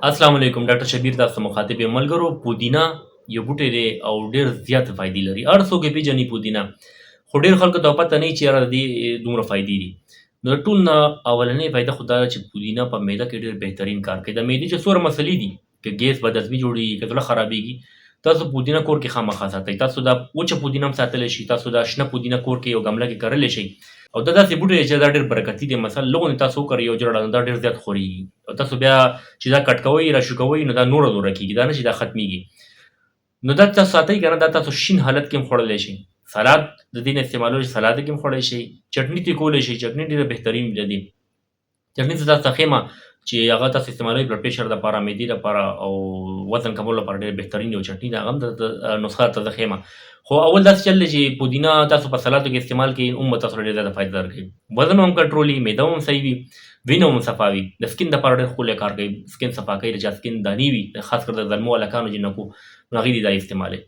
السلام علیکم، ډاکټر شبیر تاسو مخاطب یم. ملګرو، پودینه یو بوټی دی او ډیر زیات فایدې لري. هر څوک یې پېژني پودینه، خو ډیر خلکو ته پته نه چې یاره د دې دومره فایدې دي. نو د ټول نه اولنۍ فایده خو دا ده چې پودینه په معده کې ډیر بهترین کار کوي. د معدې چې څومره مسلې دي، که ګیس بدهضمي جوړیږي، که زړه خرابېږي، تاسو پودینه کور کې خامخا ساتئ. تاسو دا وچه پودینه هم ساتلی شئ، تاسو دا شنه پودینه کور کې یو ګمله کې کرلی شئ. او دا داسې بوټی دی چې دا ډېر برکتي دی. مثلا لږ غوندې تاسو وکرئ یو جرړه، نو دا ډېر زیات خورېږي. او تاسو بیا چې دا کټ کوئ، راشوکوئ، نو دا نوره نوره کېږي، دا نه چې دا ختمېږي. نو دا تاسو ساتئ که نه، دا تاسو شین حالت کې هم خوړلی شئ. سلاد د دې نه استعمالولی شئ، سلاد کې هم خوړلی شئ، چټني ترې کولی شئ. چټني ډېره بهترین ده. دې چټني زه تاسو ته ښیم چې هغه تاسو استعمالوئ بلډ پریشر دپاره، معدې دپاره او وزن کمولو لپاره ډېره بهترین یو چټني ده. هغه هم نسخه درته زه ښیم. خو اول داسې چل دی چې پودینه تاسو په سلادو کې استعمال کړئ، هم به تاسو له ډېر زیاته فایده درکوي. وزن هم کنټرول وي، معده هم صحیح وي، وینه هم صفا وي. د سکین دپاره ډېر ښکلی کار کوي، سکین صفا کوي. د چا سکین دانې وي، خاص کر د زلمو، هلکانو، جینکو، نو هغوی دې دا استعمالوي.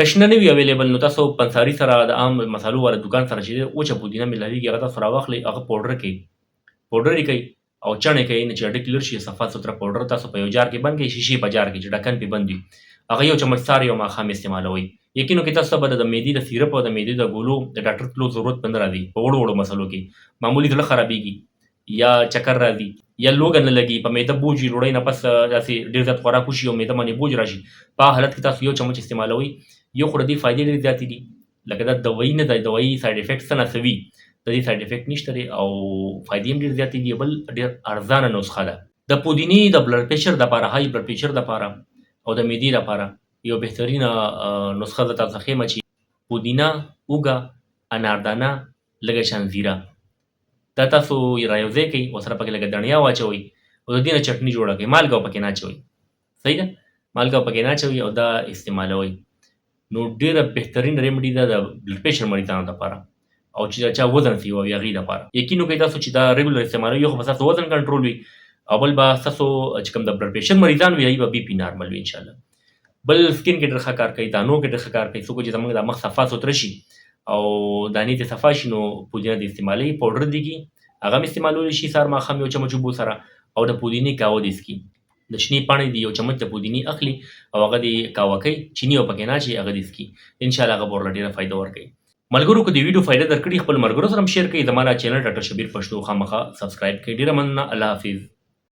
که شنه نه وي اویلیبل، نو تاسو پنساري سره د عام مسالو والا دوکان سره چې وچه پودینه میلاویږي، هغه تاسو راواخلئ، هغه پوډر کړئ، پوډر یې کړئ او چڼې کوي، نو چې هډوکي لر شي، صفا سوتره پوډر تاسو په یو جار کې بند کړئ، شیشې په جار کې چې ډکن پې بند وي، هغه یو چمچ سهار یو ماښام استعمالوئ. یقین وکړئ، تاسو ته به د معدې د سیرپ او د معدې د ګولو د ډاکټر تلو ضرورت به نه راځي. په وړو وړو مسلو کې، معمولي زړه خرابېږي یا چکر راځي یا لوږه نه لګي، په معده بوج وي، ډوډۍ نه پس داسې ډېر زیات خوراک وشي او معده باندې بوج راشي، په هغه حالت کې تاسو یو چمچ استعمالوئ. یو خو د دې فایدې ډېرې زیاتې دي، لکه دا دوایي نه ده، دوایي سایډ افیکټ څه نه څه وي، د دې سایډ افیکټ نشته دی او فایدې هم ډېرې زیاتې دي. بل ډېر ارزانه نسخه ده. د پودینې د بلډ پریشر دپاره، های بلډ پریشر دپاره او د معدې دپاره یو بهترینه نسخه زه تاسو ته ښیم چې پودینه، اوږه، اناردانه، لږه شان زیره، دا تاسو یې را یو ځای کړئ، ورسره پکې لږه دڼیا واچوئ او د دې نه چټني جوړه کړئ. مالګه پکې نه اچوئ، صحیح ده، مالګه پکې نه اچوئ او دا استعمالوئ. نو ډېره بهترین ریمډي ده د بلډ پریشر مریضانو دپاره او چې د چا وزن سیوا وي هغې دپاره. یقین وکړئ، تاسو چې دا ریګولر استعمالوئ، یو خو به ستاسو وزن کنټرول وي او بل به ستاسو چې کوم د بلډ پریشر مریضان وي، هغوی به بي پي نارمل وي انشاءالله. بل سکین کې ډېر ښه کار کوي، دانو کې ډېر ښه کار کوي. څوک چې زموږ د مخ صفا سوتره شي او دانې دې صفا شي، نو پودینه دې استعمالوي. پوډر دې کي هغه هم استعمالولی شي سهار ماښام یو چمچ اوبو سره. او د پودینې قهوه دې څکي. د شنې پاڼې دې یو چمچ د پودینې اخلي او هغه دې قهوه کوي، چیني او پکې نه اچوي، هغه دې څکي. انشاءالله هغه به ورله ډېره فایده ورکوي. ملګرو، که د ویډیو فایده درکړي، خپل ملګرو سره هم شیر کړئ. زما دا چینل ډاکټر شبیر پښتو خامخا سبسکرایب کړئ. ډېره مننه، الله حافظ.